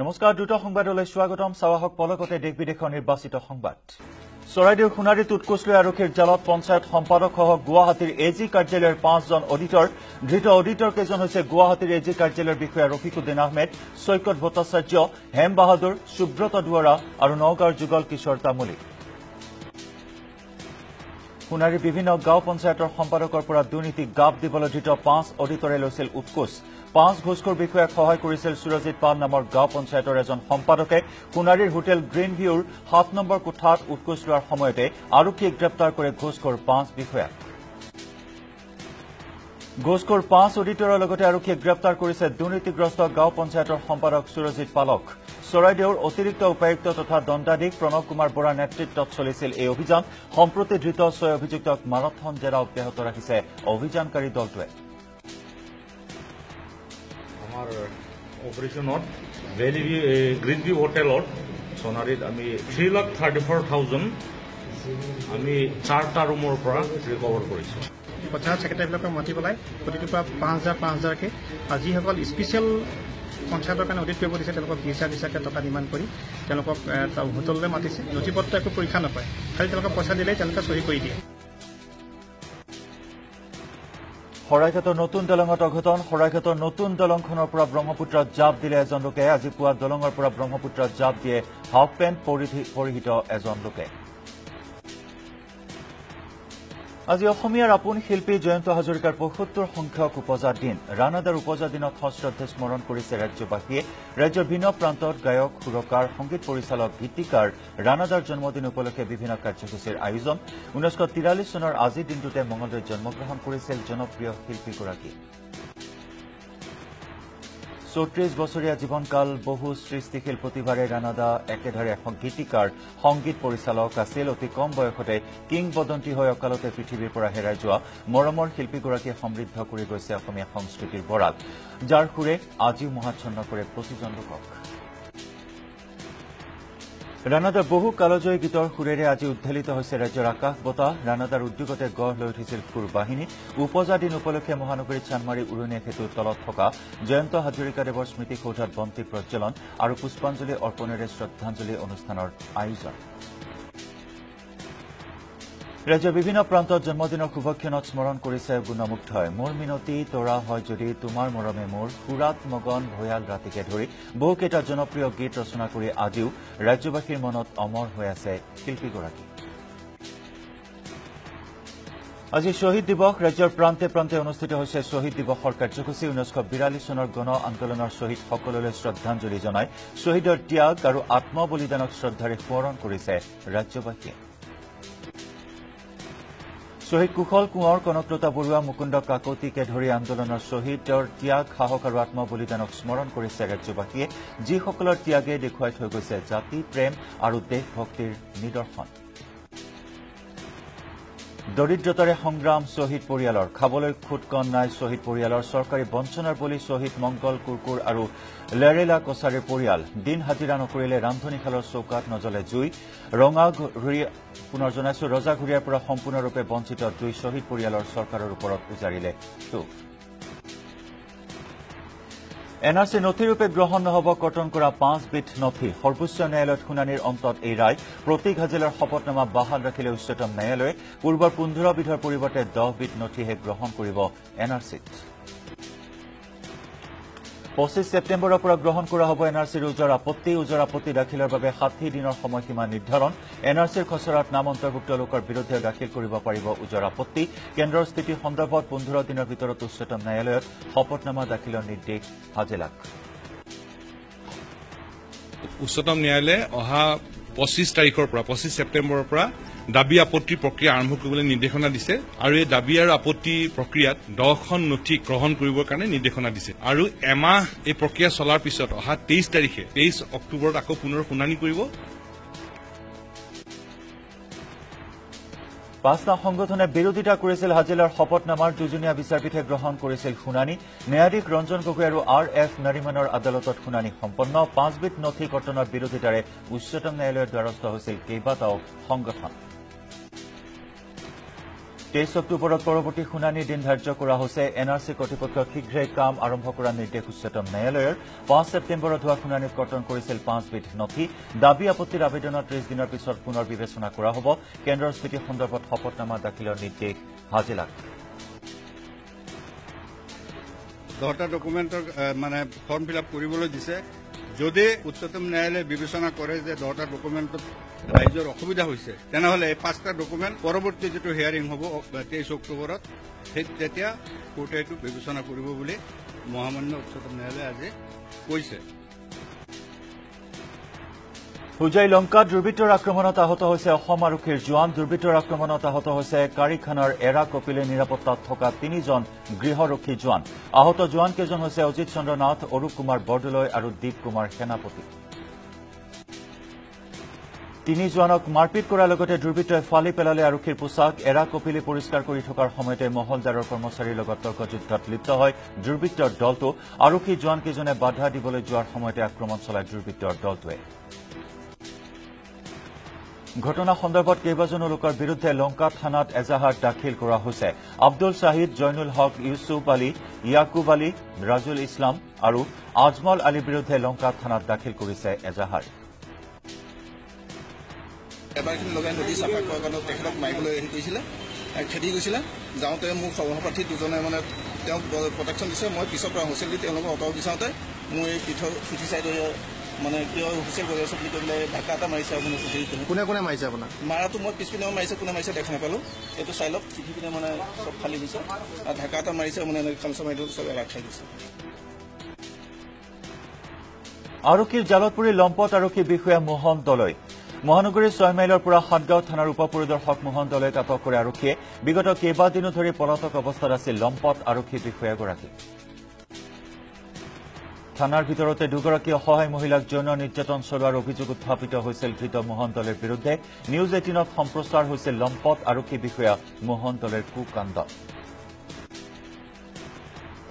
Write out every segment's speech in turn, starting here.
নমস্কাৰ, দ্ৰুত সংবাদলৈ স্বাগতম। চাৱাহক পলকতে দেশ বিদেশৰ নিৰ্বাচিত সংবাদ। চৰাইদেউৰ সোণাৰীত উৎকোচ লৈ আৰক্ষীৰ জালত পঞ্চায়ত সম্পাদকসহ গুৱাহাটীৰ এ জি কাৰ্যালয়ৰ 5জন অডিটৰ। ধৃত অডিটৰ কেইজন হৈছে গুৱাহাটীৰ এ জি কাৰ্যালয়ৰ বিষয়া ৰফিকুদ্দিন আহমেদ, চৈকত ভট্টাচাৰ্য, হেম বাহাদুৰ, সুব্ৰত দুৱৰা আৰু নগাঁৱৰ যুগল কিশোৰ তামুলী। সোণাৰীৰ বিভিন্ন গাঁও পঞ্চায়তৰ সম্পাদকৰ পৰা দুৰ্নীতি গাপ দিবলৈ ধৃত 5 অডিটৰে লৈছিল উৎকোচ। 5 ঘোষখোৰ বিষয়াক সহায় কৰিছিল সুৰজিৎ পাল নামৰ গাঁও পঞ্চায়তৰ এজন সম্পাদকে। সোণাৰীৰ হোটেল গ্ৰীণ ভিউৰ 7 নম্বৰ কোঠাত উৎকোচ লোৱাৰ সময়তে আৰক্ষীয়ে গ্ৰেপ্তাৰ কৰে ঘোষখোৰ 5 বিষয়াক। ঘোষখোৰ 5 অডিটৰৰ লগতে আৰক্ষীয়ে গ্ৰেপ্তাৰ কৰিছে দুৰ্নীতিগ্ৰস্ত গাঁও পঞ্চায়তৰ সম্পাদক সুৰজিৎ পালক। চৰাইদেউৰ অতিৰিক্ত উপায়ুক্ত তথা দণ্ডাধীশ প্ৰণৱ কুমাৰ বৰাৰ নেতৃত্বত চলিছিল এই অভিযান। সম্প্ৰতি ধৃত 6 অভিযুক্তক মাৰাথন জেৰা অব্যাহত ৰাখিছে অভিযানকাৰী দলটোৱে। আমাৰ অপাৰেশ্যনত ভেলি গ্ৰীণ ভিউ হোটেলত সোণাৰীত আমি 3,34,000 আমি 4টা ৰুমৰ পৰা ৰিকভাৰ কৰিছোঁ। পঞ্চায়ত ছেক্ৰেটাৰীবিলাকক মাতি পেলাই প্ৰতিটোৰ পৰা 5,000 5,000কৈ আৰু যিসকল স্পেচিয়েল পঞ্চায়তৰ কাৰণে অডিট কৰিব দিছে তেওঁলোকক 20,000 টকা ডিমাণ্ড কৰি তেওঁলোকক হোটেললৈ মাতিছে। নথি পত্ৰ একো পৰীক্ষা নকৰে, খালি তেওঁলোকক পইচা দিলেই তেওঁলোকে চহী কৰি দিয়ে। শৰাইঘাটৰ নতুন দলঙত অঘটন। শৰাইঘাটৰ নতুন দলংখনৰ পৰা ব্ৰহ্মপুত্ৰত জাপ দিলে এজন লোকে। আজি পুৱা দলঙৰ পৰা ব্ৰহ্মপুত্ৰত জাপ দিয়ে হাফ পেণ্ট পৰিহিত এজন লোকে। আজি অসমীয়াৰ আপোন শিল্পী জয়ন্ত হাজৰিকাৰ 75 সংখ্যক উপজা দিন। ৰাণাদাৰ উপজা দিনত সশ্ৰদ্ধে স্মৰণ কৰিছে ৰাজ্যবাসীয়ে। ৰাজ্যৰ ভিন্ন প্ৰান্তত গায়ক, সুৰকাৰ, সংগীত পৰিচালক, গীতিকাৰ ৰাণাদাৰ জন্মদিন উপলক্ষে বিভিন্ন কাৰ্যসূচীৰ আয়োজন। 1943 চনৰ আজিৰ দিনটোতে মঙলদৈত জন্মগ্ৰহণ কৰিছিল জনপ্ৰিয় শিল্পীগৰাকীয়ে। 34 বছৰীয়া জীৱনকাল বহু সৃষ্টিশীল প্ৰতিভাৰে ৰাণাদা একেধাৰে গীতিকাৰ, সংগীত পৰিচালক আছিল। অতি কম বয়সতে কিংবদন্তি হৈ অকালতে পৃথিৱীৰ পৰা হেৰাই যোৱা মৰমৰ শিল্পীগৰাকীয়ে সমৃদ্ধ কৰি গৈছে অসমীয়া সংস্কৃতিৰ বৰাক, যাৰ সুৰে আজিও মোহাচ্ছন্ন কৰে প্ৰতিজন লোকক। ৰাণাদাৰ বহু কালজয়ী গীতৰ সুৰেৰে আজি উদ্বেলিত হৈছে ৰাজ্যৰ আকাশ বতাহ। ৰাণাদাৰ উদ্যোগতে গঢ় লৈ উঠিছিল সুৰ বাহিনী। উপজা দিন উপলক্ষে মহানগৰীত চানমাৰী উৰণীয়া সেতুৰ তলত থকা জয়ন্ত হাজৰিকাদেৱৰ স্মৃতিসৌধত বন্তি প্ৰজ্বলন আৰু পুষ্পাঞ্জলি অৰ্পণেৰে শ্ৰদ্ধাঞ্জলি অনুষ্ঠানৰ আয়োজন। ৰাজ্যৰ বিভিন্ন প্ৰান্তত জন্মদিনৰ শুভক্ষণত স্মৰণ কৰিছে গুণমুগ্ধই। মোৰ মিনতি তৰা হয় যদি তোমাৰ মৰমে মোৰ, সুৰাত মগন ভয়াল ৰাতিকে ধৰি বহুকেইটা জনপ্ৰিয় গীত ৰচনা কৰি আজিও ৰাজ্যবাসীৰ মনত অমৰ হৈ আছে শিল্পীগৰাকী। আজি শ্বহীদ দিৱস। ৰাজ্যৰ প্ৰান্তে প্ৰান্তে অনুষ্ঠিত হৈছে শ্বহীদ দিৱসৰ কাৰ্যসূচী। 1942 চনৰ গণ আন্দোলনৰ শ্বহীদসকললৈ শ্ৰদ্ধাঞ্জলি জনাই শ্বহীদৰ ত্যাগ আৰু আত্মবলিদানক শ্ৰদ্ধাৰে সোঁৱৰণ কৰিছে ৰাজ্যবাসীয়ে। শ্বহীদ কুশল কোঁৱৰ, কনকলতা বৰুৱা, মুকুন্দ কাকতিকে ধৰি আন্দোলনৰ শ্বহীদৰ ত্যাগ, সাহস আৰু আত্মবলিদানক স্মৰণ কৰিছে ৰাজ্যবাসীয়ে, যিসকলৰ ত্যাগে দেখুৱাই থৈ গৈছে জাতি প্ৰেম আৰু দেশভক্তিৰ নিদৰ্শন। দৰিদ্ৰতাৰে সংগ্ৰাম শ্বহীদ পৰিয়ালৰ, খাবলৈ খুটকণ নাই শ্বহীদ পৰিয়ালৰ। চৰকাৰী বঞ্চনাৰ বলি শ্বহীদ মংগল কুৰকুৰ আৰু লেৰেলা কছাৰীৰ পৰিয়াল। দিন হাজিৰা নকৰিলে ৰান্ধনীশালৰ চৌকাত নজ্বলে জুই। পুনৰ জনাইছো, ৰজাঘৰীয়াৰ পৰা সম্পূৰ্ণৰূপে বঞ্চিত দুই শ্বহীদ পৰিয়ালৰ চৰকাৰৰ ওপৰত উজাৰিলে ক্ষোভ। এন আৰ চি নথিৰূপে গ্ৰহণ নহ'ব কৰ্তন কৰা 5বিধ নথি। সৰ্বোচ্চ ন্যায়ালয়ত শুনানিৰ অন্তত এই ৰায়। প্ৰতীক হাজেলাৰ শপতনামা বাহাল ৰাখিলে উচ্চতম ন্যায়ালয়ে। পূৰ্বৰ 15বিধৰ পৰিৱৰ্তে 10বিধ নথিহে গ্ৰহণ কৰিব এন আৰ চিত। 25 ছেপ্টেম্বৰৰ পৰা গ্ৰহণ কৰা হ'ব এন আৰ চিৰ ওজৰ আপত্তি। ওজৰ আপত্তি দাখিলৰ বাবে 60 দিনৰ সময়সীমা নিৰ্ধাৰণ। এন আৰ চিৰ খচৰাত নাম অন্তৰ্ভুক্ত লোকৰ বিৰুদ্ধে দাখিল কৰিব পাৰিব ওজৰ আপত্তি। কেন্দ্ৰৰ স্থিতি সন্দৰ্ভত 15 দিনৰ ভিতৰত উচ্চতম ন্যায়ালয়ত শপতনামা দাখিলৰ নিৰ্দেশ হাজেলাক। উচ্চতম ন্যায়ালয়ে অহা 25 তাৰিখৰ পৰা 25 ছেপ্টেম্বৰৰ পৰা দাবী আপত্তি প্ৰক্ৰিয়া আৰম্ভ কৰিবলৈ নিৰ্দেশনা দিছে আৰু এই দাবী আৰু আপত্তি প্ৰক্ৰিয়াত 10খন নথি গ্ৰহণ কৰিবৰ কাৰণে নিৰ্দেশনা দিছে আৰু এমাহ এই প্ৰক্ৰিয়া চলাৰ পিছত অহা 23 তাৰিখে 23 অক্টোবৰত আকৌ পুনৰ শুনানি কৰিব। 5টা সংগঠনে বিৰোধিতা কৰিছিল হাজেলাৰ শপতনামাৰ। দুজনীয়া বিচাৰপীঠে গ্ৰহণ কৰিছিল শুনানি। ন্যায়াধীশ ৰঞ্জন গগৈ আৰু আৰ এফ নৰিমানৰ আদালতত শুনানি সম্পন্ন। 5বিধ নথি কৰ্তনৰ বিৰোধিতাৰে উচ্চতম ন্যায়ালয়ৰ দ্বাৰস্থ হৈছিল কেইবাটাও সংগঠন। 23 অক্টোবৰত পৰৱৰ্তী শুনানিৰ দিন ধাৰ্য কৰা হৈছে। এন আৰ চি কৰ্তৃপক্ষক শীঘ্ৰে কাম আৰম্ভ কৰাৰ নিৰ্দেশ উচ্চতম ন্যায়ালয়ৰ। 5 ছেপ্টেম্বৰত হোৱা শুনানিত কৰ্তন কৰিছিল 5বিধ নথি। দাবী আপত্তিৰ আবেদনৰ 30 দিনৰ পিছত পুনৰ বিবেচনা কৰা হ'ব। কেন্দ্ৰৰ স্থিতি সন্দৰ্ভত শপতনামা দাখিলৰ নিৰ্দেশ হাজিলাক। 10টা ডকুমেণ্টৰ মানে ফৰ্ম ফিল আপ কৰিবলৈ দিছে। যদি উচ্চতম ন্যায়ালয়ে বিবেচনা কৰে যে 10টা ডকুমেণ্টত ৰাইজৰ অসুবিধা হৈছে, তেনেহ'লে এই 5টা ডকুমেণ্ট পৰৱৰ্তী যিটো হিয়াৰিং হ'ব 23 অক্টোবৰত, সেই তেতিয়া কোৰ্টে এইটো বিবেচনা কৰিব বুলি মহামান্য উচ্চতম ন্যায়ালয়ে আজি কৈছে। হোজাই লংকাত দুৰ্বৃত্তৰ আক্ৰমণত আহত হৈছে অসম আৰক্ষীৰ জোৱান। দুৰ্বৃত্তৰ আক্ৰমণত আহত হৈছে কাৰিখানাৰ এৰা কপিলে নিৰাপত্তাত থকা 3জন গৃহৰক্ষী জোৱান। আহত জোৱানকেইজন হৈছে অজিত চন্দ্ৰ নাথ, অৰূপ কুমাৰ বৰদলৈ আৰু দীপ কুমাৰ সেনাপতি। 3 জোৱানক মাৰপিট কৰাৰ লগতে দুৰ্বৃত্তই ফালি পেলালে আৰক্ষীৰ পোছাক। এৰা কপিলি পৰিষ্কাৰ কৰি থকাৰ সময়তে মহলদাৰৰ কৰ্মচাৰীৰ লগত তৰ্কযুদ্ধত লিপ্ত হয় দুৰ্বৃত্তৰ দলটো। আৰক্ষী জোৱানকেইজনে বাধা দিবলৈ যোৱাৰ সময়তে আক্ৰমণ চলায় দুৰ্বৃত্তৰ দলটোৱে। ঘটনা সন্দৰ্ভত কেইবাজনো লোকৰ বিৰুদ্ধে লংকা থানাত এজাহাৰ দাখিল কৰা হৈছে। আব্দুল শ্বাহিদ, জয়নুল হক, ইউছুফ আলী, ইয়াকুব আলী, ৰাজুল ইছলাম আৰু আজমল আলীৰ বিৰুদ্ধে লংকা থানাত দাখিল কৰিছে এজাহাৰ। এবাৰখিনি লগাই নদী চাফা কৰাৰ কাৰণে তেখেতক মাৰিবলৈ হেৰি কৰিছিলে, খেদি গৈছিলে। যাওঁতে মোৰ সহপাঠী দুজনে মানে তেওঁক প্ৰটেকশ্যন দিছে। মই পিছৰ পৰা হুইচেল দি তেওঁলোকক অঁতৰাব বিচাৰোঁতে মোৰ এই পিঠি চাইডে মানে কিয় হুইচেল বজাইছে বুলি কৈ পেলাই ঢাকা এটা মাৰিছে। আপুনি কোনে কোনে মাৰিছে আপোনাক? মাৰাটো মই পিছপিনে মাৰিছে, কোনে মাৰিছে দেখা নাপালোঁ। এইটো চাই লওক, পিঠি পিনে মানে চব ফালি গৈছে আৰু ঢাকা এটা মাৰিছে, মানে এনেকৈ খামচা মাৰি চব এৰা খাই গৈছে। আৰক্ষীৰ জালত পৰি লম্পট আৰক্ষী বিষয়া মোহন দলৈ। মহানগৰীৰ 6 মাইলৰ পৰা সাতগাঁও থানাৰ উপ পৰিদৰ্শক মোহন দলৈক আটক কৰে আৰক্ষীয়ে। বিগত কেইবাদিনো ধৰি পলাতক অৱস্থাত আছিল লম্পট আৰক্ষী বিষয়াগৰাকী। থানাৰ ভিতৰতে দুগৰাকী অসহায় মহিলাক যৌন নিৰ্যাতন চলোৱাৰ অভিযোগ উত্থাপিত হৈছিল ধৃত মোহন দলেৰ বিৰুদ্ধে। নিউজ 18ত সম্প্ৰচাৰ হৈছিল লম্পট আৰক্ষী বিষয়া মোহন দলেৰ কুকাণ্ড।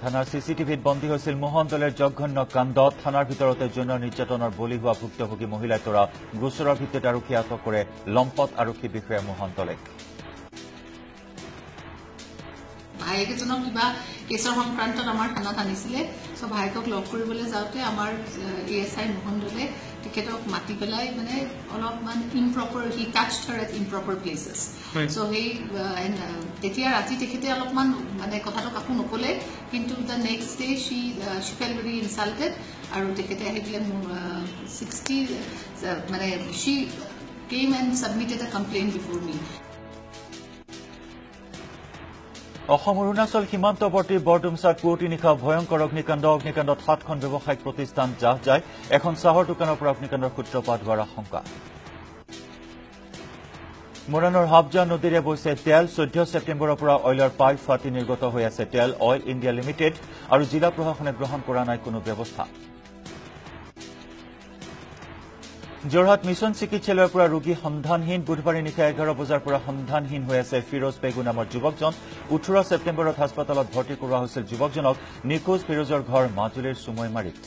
থানাৰ চিচিটিভিত বন্দী হৈছিল মোহন দলেৰ জঘন্য কাণ্ড। থানাৰ ভিতৰতে যৌন নিৰ্যাতনৰ বলি হোৱা ভুক্তভোগী মহিলাই তৰা গোচৰৰ ভিত্তিত আৰক্ষীয়ে আটক কৰে লম্পট আৰক্ষী বিষয়া মোহন দলেক। ভায়েক এজনক কিবা কেছৰ সংক্ৰান্তত আমাৰ থানাত আনিছিলে। চ' ভায়েকক লগ কৰিবলৈ যাওঁতে আমাৰ এ এছ I Mohan দলে তেখেতক মাতি পেলাই মানে অলপমান improper, he touch her at improper places. So সেই তেতিয়া ৰাতি তেখেতে অলপমান মানে কথাটো কাকো নক'লে, কিন্তু the next day she felt very insulted. আৰু তেখেতে আহি পেলাই মোৰ 60 মানে she came and submitted a complaint before me. Assam Arunachal সীমান্তৱৰ্তী বৰডুমচাত পুৱতি নিশা ভয়ংকৰ অগ্নিকাণ্ড। অগ্নিকাণ্ডত 7খন ব্যৱসায়িক প্ৰতিষ্ঠান জাহ যায়। এখন চাহৰ দোকানৰ পৰা অগ্নিকাণ্ডৰ সূত্ৰপাত হোৱাৰ আশংকা। মৰাণৰ হাবজা নদীৰে বৈছে তেল। 14 ছেপ্টেম্বৰৰ পৰা অইলৰ পাইপ ফাটি নিৰ্গত হৈ আছে তেল। অইল ইণ্ডিয়া লিমিটেড আৰু জিলা প্ৰশাসনে গ্ৰহণ কৰা নাই কোনো ব্যৱস্থা। যোৰহাট মিছন চিকিৎসালয়ৰ পৰা ৰোগী সন্ধানহীন। বুধবাৰে নিশা 11 বজাৰ পৰা সন্ধানহীন হৈ আছে ফিৰোজ পেগু নামৰ যুৱকজন। 18 ছেপ্টেম্বৰত হাস্পতালত ভৰ্তি কৰোৱা হৈছিল যুৱকজনক। নিখোজ ফিৰোজৰ ঘৰ মাজুলীৰ চুমৈমাৰীত।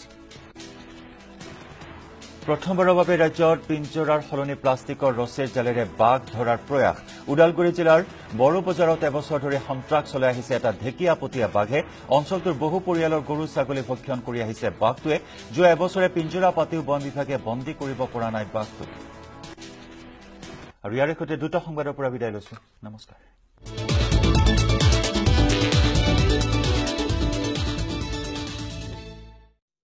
প্ৰথমবাৰৰ বাবে ৰাজ্যত পিঞ্জৰাৰ সলনি প্লাষ্টিকৰ ৰছীৰ জালেৰে বাঘ ধৰাৰ প্ৰয়াস। ওদালগুৰি জিলাৰ বড়োবজাৰত এবছৰ ধৰি সন্ত্ৰাস চলাই আহিছে এটা ঢেকীয়াপতীয়া বাঘে। অঞ্চলটোৰ বহু পৰিয়ালৰ গৰু ছাগলী ভক্ষণ কৰি আহিছে বাঘটোৱে। যোৱা এবছৰে পিঞ্জৰা পাতিও বন বিভাগে বন্দী কৰিব পৰা নাই বাঘটোক। আৰু ইয়াৰে সৈতে দুটা সংবাদৰ পৰা বিদায় লৈছো। নমস্কাৰ।